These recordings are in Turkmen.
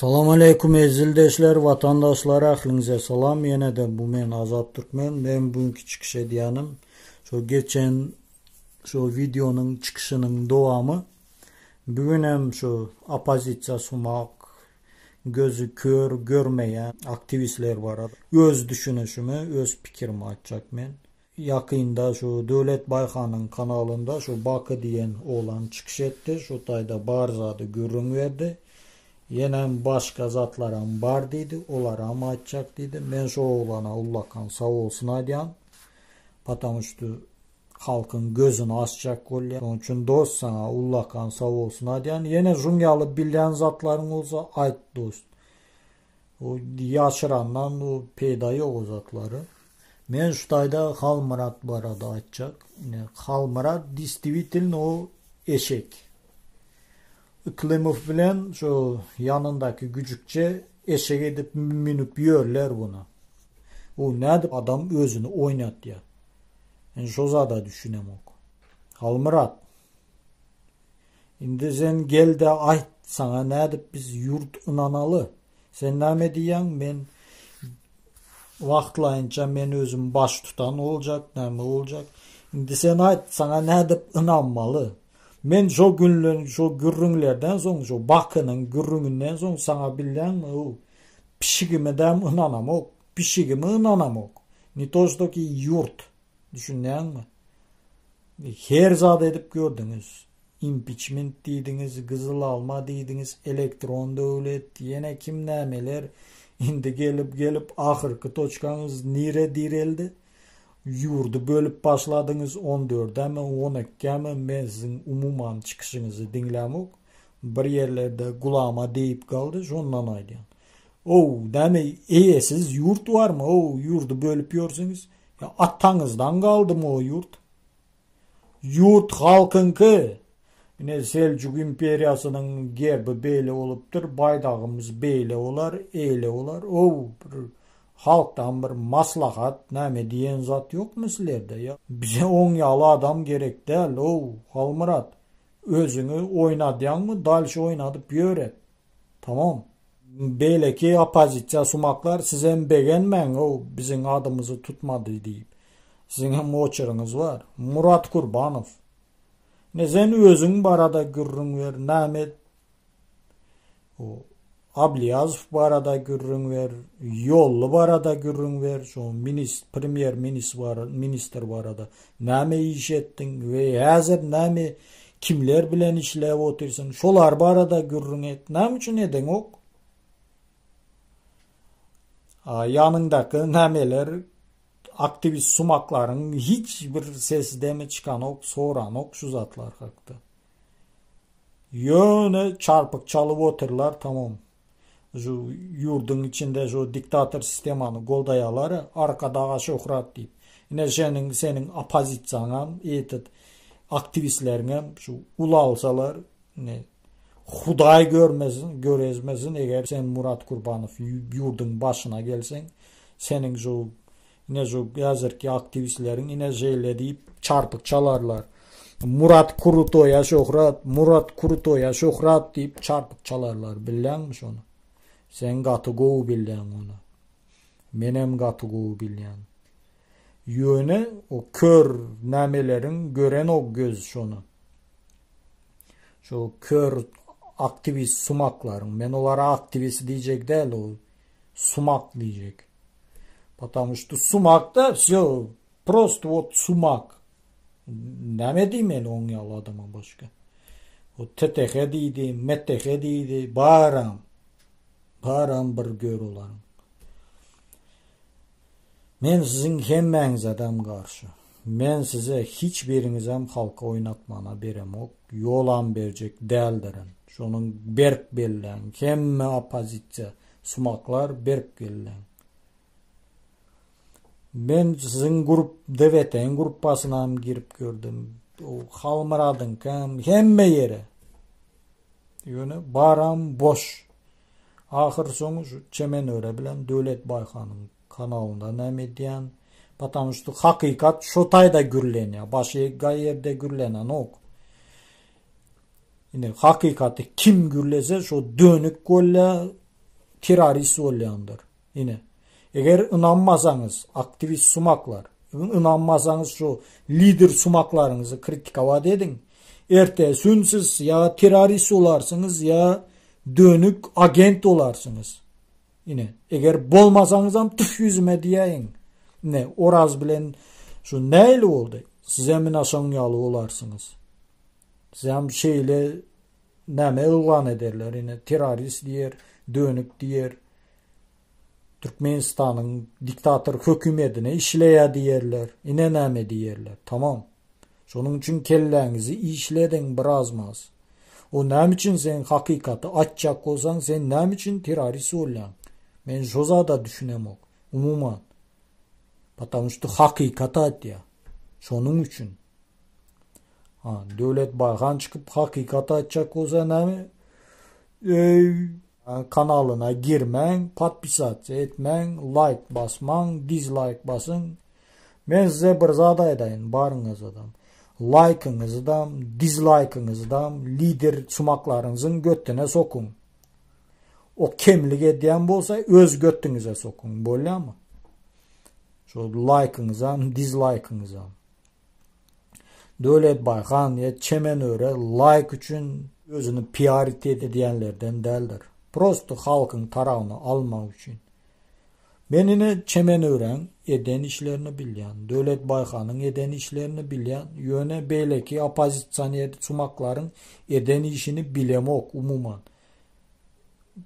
Salam aleýkum ezildeşler watandaşlar ähliňize salam ýenede bu men Azat Türkmen men bu günki çykyş edýänim şo geçen şo wideonyň çykyşynyň dowamy bu günem şo oppozisiýa sumak gözi kör görmeýän aktiwistler barada öz düşünişimi öz pikirimi aýtjak men Ýakynda şu Döwlet Baýhanyň kanalynda şu Baky diýen oglan çykyş etdi. Şu taýda bar zady gürrüň berdi. Ýenem başga zatlaram bar diýdi. Olaram aýtjak diýdi. Men şu oglana ullakan sagbolsun aýdýan. Patamu ştu halkyň gözüni açjak bolýar. Şonuň üçin dost saňa ullakan sagbolsun aýdýan. Ýene şuň ýaly bilýän zatlaryň bolsa aýt dost. O ýaşyrandan o peýda ýok o zatlary. Men şu taýda Halmyrat barada aýtjak. Ine Halmyrat distivitelno o eşek. Yklymow bilen şu ýanyndaky güjükçe eşek edip münüp ýörler buna. O nädip adam özüni oýnatýar. Men şo zada düşünemok. Halmyrat. Indi sen gel-de aýt, saňa nädip biz ýurt ynanaly? Sen näme diýýäň, men wagtlaýynça men özüm baştutan boljak, näme boljak? Indi sen aýt, saňa nädip ynanmaly? Men şo günler, şo gürrüňlerden soň, şo Bakynyň gürrüňinden soň saňa bilýäňmi, o pişigime-däm ynanamok, pişigime ynanamok. Ne to, što ki ýurt. Düşünýäňmi? Her zat edip gördüňiz. Impiçment diýdiňiz, gyzyl alma diýdiňiz, elektron döwlet, ýene kim nämeler. Indi gelip gelip ahyrky toçkaňyz nire direldi? Ýurdy bölüp başladyňyz on dördemi, on ikkämi, men siziň umuman çykyşyňyzy diňlämok. Bir ýerlerde gulama diýip galdy, şondan aýdýan. Ow, näme eýesiz ýurt barmy, ow, ýurdy bölüp ýörsüňiz. Ýa ataňyzdan galdymy o ýurt? Ýurt halkyňky! Ine Seljuk imperiýasynyň gerbi beýle bolupdyr, baýdagymyz beýle bolar, eýle bolar. Ow, bir halkdan bir maslahat näme diýen zat ýokmy sizlerde? Ýa bize oň ýaly adam gerek däl, ow, Halmyrat. Özüňi oýnadýaňmy, dalşy oýnadyp ýör et. Tamam. Beýleki oppozisiýa sumaklar sizem begenmäň ow biziň adymyzy tutmady diýip. Siziňem oçeriňiz bar. Murat Kurbanow. Ne sen özüň barada gürrüň ber name o Ablýazow barada gürrüň ber, Ýolly barada gürrüň ber, şo minis premýer minis bar ministr barada name iş etdiň we häzir name Kimler bilen işläp otyrsyň? Şolar barada gürrüň et. Näme üçin edeňok? A ýanyňdaky nämeler aktiwist sumaklaryň hiç bir sesi demi çykanok, soranok şu zatlar hakda. Ýöne çarpyk çalyp otyrlar tamam. Şu ýurduň içinde şu diktator sistemany goldaýarlar, Arkadaga şöhrat diýip. Ine şeniň seniň oppozisiýaňam, etet aktiwistleriňem şu ulalsalar, ine Hudaý görmesin, görezmesin, eger sen Murat Kurbanow ýurduň başyna gelseň, seniň şu Ine şu häzirki aktiwistleriň ine şeýle diýip çarpyk çalarlar. Murat Krutoýa şöhrat, Murat Krutoýa şöhrat diýip çarpyk çalarlar. Bilýäňmi şony? Sen gaty gowy bilýäň ony. Menem gaty gowy bilýän. Ýöne o kör nämeleriň görenok göz şony. Şo kör aktiwist sumaklaryň. Men olara aktiwist diýjek däl o sumak diýjek. Потому что sumakda все просто вот sumak. Näme diýmeli oň ýaly adama başga? O TTH diýdi, MTH diýdi, baram. Baram bir gör olaryň. Men siziň hemmäňizedem garşy. Men size hiç biriňizem halka oýnatmana beremok, ýolam berjek däldirin. Şonuň berk belläň. Hemme oppozisiýa sumaklar berk belläň. Men siziň grup DWT-iň gruppasynam girip gördüm. O Halmyradyňkam hemme ýere. Ýöne baram boş. Ahyr soňy şu Çemen Öre bilen Döwlet Baýhanyň kanalynda näme edýän? Потому что hakykat şo taýda gürlenýär. Başga ýerde gürlenenok. Indi hakykaty kim gürlese şo dönük bolýar. terrorist bolýandyr. Ine. Eger ynanmasaňyz, aktiwist sumaklar, ynanmasaňyz şu lider sumaklaryňyzy kritikowat ediň. Ertesi gün siz ýa terrorist bolarsyňyz, ýa dönük agent bolarsyňyz. Ine, eger bolmasaňyzam tüf ýüzüme diýäýiň. Ine, Oraz bilen şu nähili boldy? Sizem ine şoň ýaly bolarsyňyz. Sizem şeýle näme yglan ederler, ine, terrorist diýer, dönük diýer. Türkmenistanyň diktator hökümetine işleýär diýerler. Ine näme diýerler. Tamam. Şonuň üçin kelläňizi işlediň biraz-maz. O näme üçin sen hakykaty aýtjak bolsaň sen näme üçin terrorist bolýaň? Men şo zada düşünemok. Umuman. Потому что hakykaty aýtýar. Şonuň üçin. Ha, Döwlet Baýhan çykyp hakykaty aýtjak bolsa näme? Eý, kanalyna girmäň, podpisasiýa etmäň, laýk basmaň, dizlaýk basyň. Men size bir zat aýdaýyn, baryňyzadam. Laýkyňyzydam, dizlaýkyňyzydam lider sumaklaryňyzyň götüne sokuň. O kemlik edýän bolsa öz götüňize sokuň, bolýamy? Şo laýkyňyzam, dizlaýkyňyzam. Döwlet Baýhan ýa Çemen Öre laýk üçin özüni piarit edýänlerden däldir. Prosto halkyň taragyny almak üçin. Men ine Çemen Öräň eden işlerini bilýän, Döwlet Baýhanyň eden işlerini bilýän, ýöne beýleki oppozisioner sumaklaryň eden işini bilemok umuman.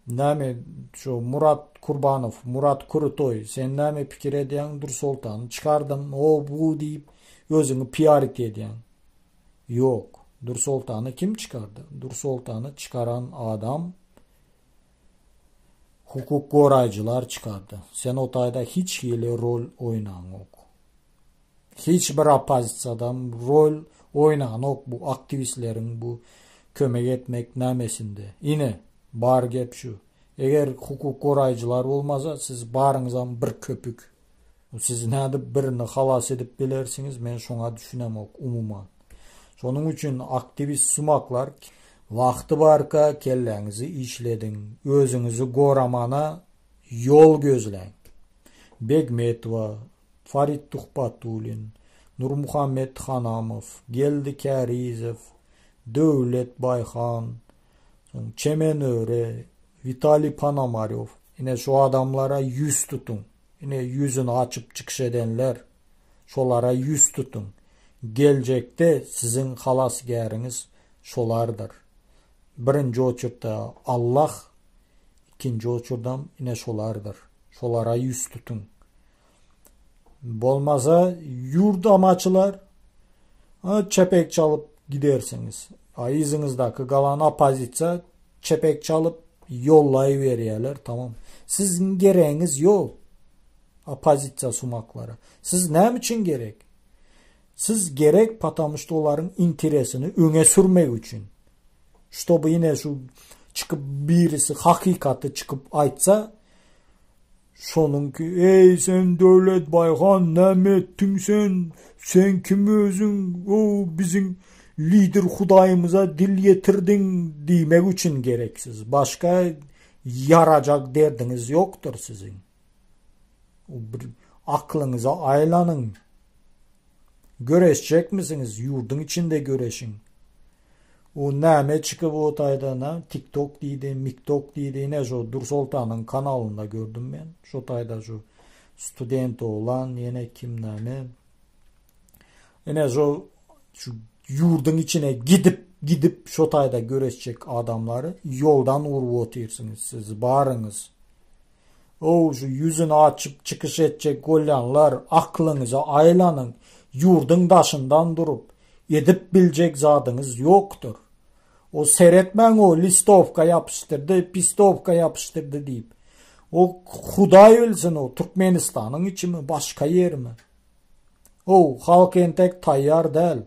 Näme şu Murat Kurbanow, Murat Krutoý, sen näme pikir edýäň Dursoltany çykardyň, o bu diýip özüňi piarit edýäň. Ýok. Dursoltany kim çykardy? Dursoltany çykaran adam hukuk goraýjylar çykardy. Sen o taýda hiç hili rol oýnaňok. Hiç bir oppozisiýadan rol oýnanok bu aktiwistleriň bu kömek etmek nämesinde. Ine, bar gep şu. Eger hukuk goraýjylar bolmasa, siz baryňyzam bir köpük. Siz nädip birini halas edip bilersiňiz, men şoňa düşünemok umuman. Şonuň üçin aktiwist sumaklar wagty barka kelläňizi işlediň, özüňizi goramana ýol gözläň. Begmetowa, Farid Tuhbatullin, Nurmuhammet Hanamow, Geldi Kärizow, Döwlet Baýhan, soň Çemen Öre, Witaliý Ponomarýow. Ine şu adamlara ýüz tutuň. Ine ýüzüni açyp çykyş edenler. Şolara ýüz tutuň. Geljekde siziň halasgäriňiz şolardyr. Birinji oçurtda Allah, ikinji oçurdam ine şolardyr. Şolara ýüz tutuň. Bolmasa ýurt amaçylar çepek çalyp gidersiňiz. A yzyňyzdaky galan oppozisiýa çepek çalyp ýollaýberýärler, tamam. Siziň geregiňiz ýok. Oppozisiýa sumaklara. Siz näme üçin gerek? Siz gerek, потому что olaryň interesini öňe sürmek üçin. Ştoby ine şu çykyp birisi hakykaty çykyp aýtsa, Şonuňky, Eý, sen Döwlet Baýhan, näme etdiň sen? Sen kim özüň? O, biziň lider hudaýymyza dil ýetirdiň diýmek üçin gereksiz. Başga ýarajak derdiňiz ýokdur siziň. Bir aklyňyza aýlanyň. Göreşjekmisiňiz, ýurduň içinde göreşiň. O näme çykyp o taýda na TikTok diýdi, MikTok diýdi, ine şo Dursoltanyň kanalynda gördüm men. Şo taýda şu student oglan ýene kim näme. Ine şo şu ýurduň içine gidip gidip şo taýda göreşjek adamlary ýoldan urup otyrsyňyz siz baryňyz. O şu ýüzüni açyp çykyş etjek bolýanlar aklyňyza aýlanyň ýurduň daşyndan durup Edip biljek zadyňyz ýokdur. O seretmäň o listowka ýapyşdyrdy, pistowka ýapyşdyrdy diýip. O Hudaý bilsin o Türkmenistanyň içimi, başga ýermi. O halk entek taýýar däl.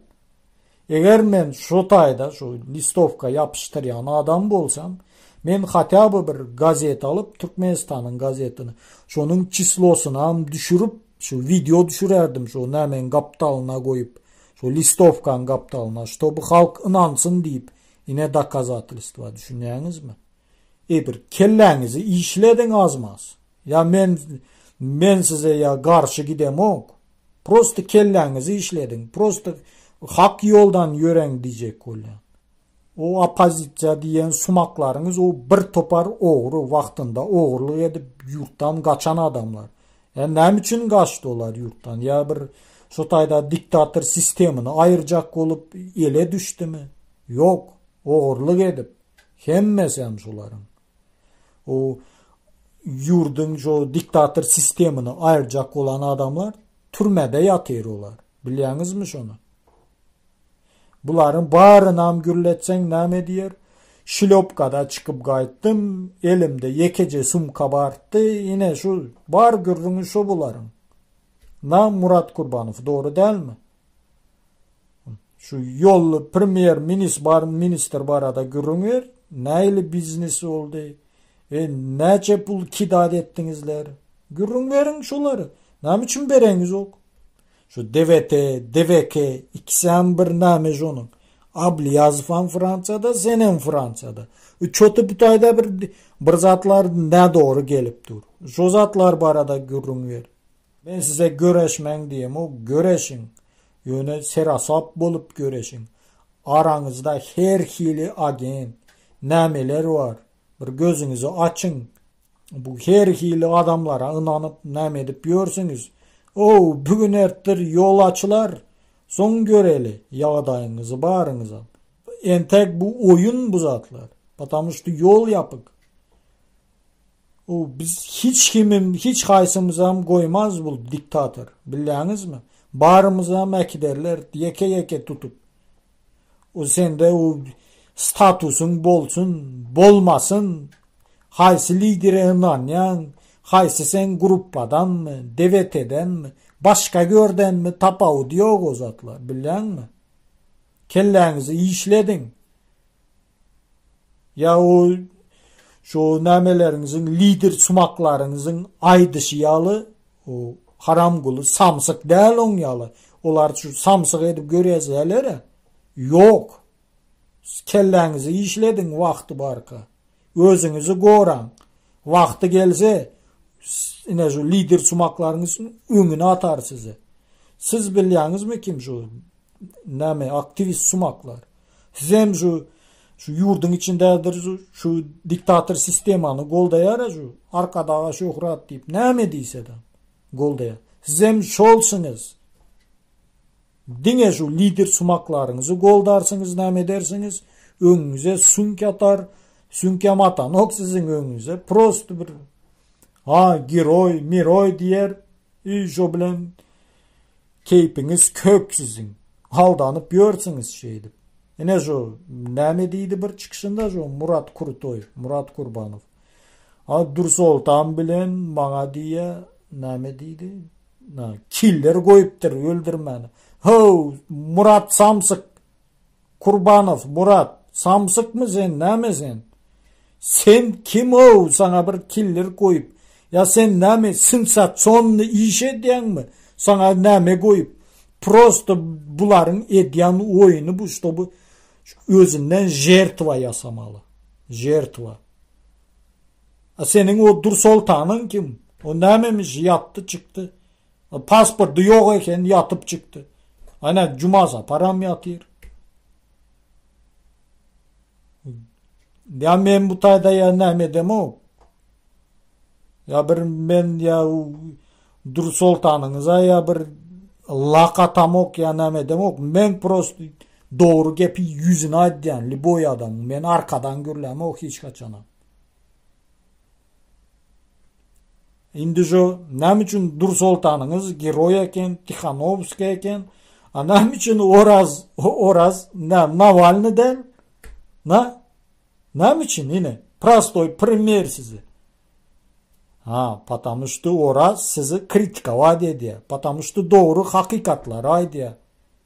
Eger men şu taýda şu listowka ýapyşdyrýan adam bolsam, men hatda by bir gazet alyp Türkmenistanyň gazetini, şonuň çislosynam düşürip, şu wideo düşürerdim şu nämeň gapdalyna goýup. Şu listowkaň gapdalyna, ştoby halk ynansyn diýip, ine dokazatelstwa, düşünýäňizmi? E bir kelläňizi işlediň azmaz. Ýa men men size ýa garşy gidemok. Prosta kelläňizi işlediň. Prosta hak ýoldan ýöräň diýjek bolýan. O oppozisiýa diýen sumaklaryňyz o bir topar ogry wagtynda ogurlyk edip ýurtdan gaçan adamlar. Ýa näme üçin gaçdy olar ýurtdan? Ýa bir şo taýda diktator sistemini aýyrjak bolup ele düşdümi? Ýok, ogurlyk edip. Hemmesem şolaryň. O ýurduň şo diktator sistemini aýyrjak bolan adamlar türmede ýatyr olar. Bilýäňizmi şony? Bularyň barynam gürletseň näme diýer? Şlýopkada çykyp gaýtdym, elimde ýekeje sumka bardy, ine şu bar gürrüňi şo bularyň. Na Murat Kurbanow dogry dälmi? Şu ýolly premýer minis bar ministr barada gürrüň ber, nähili biznes boldy? E näçe pul kidat etdiňizler? Gürrüň beriň şolary. Näme üçin bereňizok? Şu DWT, DWK ikisem bir name şonuň. Ablýazowam Fransiýada, senem Fransiýada. Çoty bu taýda bir bir zatlar nädogry gelip dur. Şo zatlar barada gürrüň ber. Men size göreşmäň diýemok, göreşiň. Ýöne serasap bolup göreşiň. Araňyzda her hili agent, nämeler bar. Bir gözüňizi açyň. Bu her hili adamlara ynanyp näme edip ýörsüňiz? Ow, bu gün ertir ýol açylar. Soň göreli ýagdaýyňyzy baryňyzam. Entek bu oýun bu zatlar. Потому что ýol ýapyk. O biz hiç kimim, hiç haýsymyzam goýmaz bu diktator. Bilýäňizmi? Barymyzam äkiderler ýeke-ýeke tutup. O sende o statusyň bolsun, bolmasyn, haýsy lidere ynanýaň, haýsy sen gruppadanmy, DWT-denmi, başga ýerdenmi tapawudy ýok o zatlar, bilýäňmi? Kelläňizi işlediň. Ýa o şu nämeleriňiziň lider sumaklaryňyzyň aýdyşy ýaly o Haramguly samsyk däl oň ýaly. Olar şu samsyk edip görýäzälere. Ýok. Kelläňizi işlediň wagty barka. Özüňizi goraň. Wagty gelse ine şu lider sumaklaryňyz öňüne atar sizi. Siz bilýäňizmi kim şu näme aktiwist sumaklar. Sizem şu şu ýurduň içindedir şu diktator sistemany goldaýar şu Arkadaga şöhrat diýip näme diýse-de goldaýar. Sizem şolsuňyz. Diňe şu lider sumaklaryňyzy goldarsyňyz näme edersiňiz? Öňüňize süňk atar, süňkem atanok siziň öňüňize. Prosto bir ha geroý, miroý diýer. I şo bilen Keýpiňiz kök siziň. Aldanyp ýörsüňiz şeýdip. Ine şu näme diýdi bir çykyşynda şu Murat Krutoý, Murat Kurbanow. A Dursoltan bilen maňa diýýä, näme diýdi? Na, killer goýupdyr öldürmäne. How, Murat samsyk. Kurbanow Murat, samsykmy sen, näme sen? Sen kim-ow, saňa bir killer goýup, ýa sen näme sensasionny iş edýäňmi, saňa näme goýup, prosto bularyň edýän oýny bu, ştoby özünden žertwa ýasamaly, žertwa. A seniň o Dursoltanyň kim? O nämemiş, ýatdy çykdy. Pasporty ýok eken, ýatyp çykdy. Ana Juma Saparam ýatyr. Ya men bu taýda ýa näme edemok. Ya bir men ýa Dursoltanyňyza ýa bir lak atamok ýa näme edemok. Men prosto dogry gepi ýüzüne aýdýan liboý adamyň. Men arkadan gürlämok hiç haçanam. Indi şu näme üçin Dursoltanyňyz geroý eken, Tihanowskiý eken, a näme üçin Oraz, Oraz, na, Nawalny däl? Na? Näme üçin ine? Prostoý primer size. Ha, потому что Oraz sizi kritikować edýär. Потому что dogry hakykatlary aýdýar.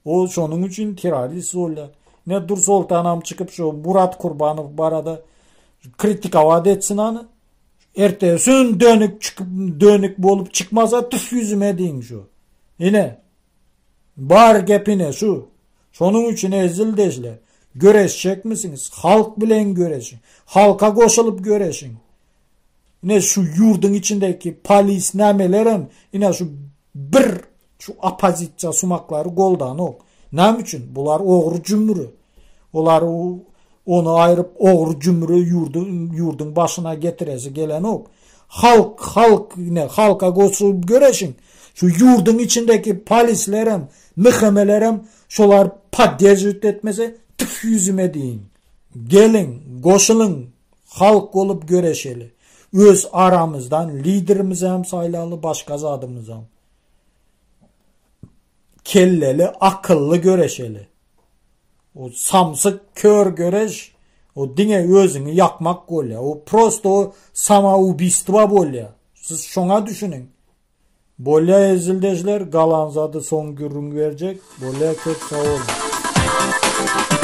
O şonuň üçin terrorist bolýar. Ne Dursoltanam çykyp şu Murat Kurbanow barada kritikować etsin any. Ertesi dönük çykyp dönük bolup çykmasa tüf ýüzüme diýiň şu. Ine. Bar gep ine şu. Şonuň üçin ezil deşler. Göreşjekmisiňiz? Halk bilen göreşiň. Halka goşulyp göreşiň. Ine şu ýurduň içindäki polis nämelerem ine şu bir şu oppozisiýa sumaklary goldanok. Näme üçin? Bular ogry jümri. Olar ony aýryp ogry jümri ýurduň ýurduň başyna getiresi gelenok. Halk halk ine halka goşulyp göreşiň. Şu ýurduň içindäki polislerem, MHM-lerem şolar podderžiwt etmese tüf ýüzüme diýiň. Geliň, goşulyň Halk bolup göreşeli. Öz aramyzdan liderimizem saýlaly başga zadymyzam. Kelleli akylly göreşeli. O samsyk kör göreş o diňe özüňi ýakmak bolýar. O prosto o samoubiýstwo bolýar. Siz şoňa düşüniň. Bolýa ezildeşler galan zady soň gürrüň berjek bolýa köp sag boluň.